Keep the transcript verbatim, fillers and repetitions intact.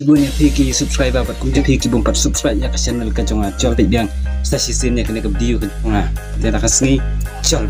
Shibun ïa phi ki subscriber bad kumjuh phi ki bym pat subscribe ïa ka channel ka jong nga, jol peit biang sa shisien ïa kane ka video ka jong nga. Te da ka sngi jol.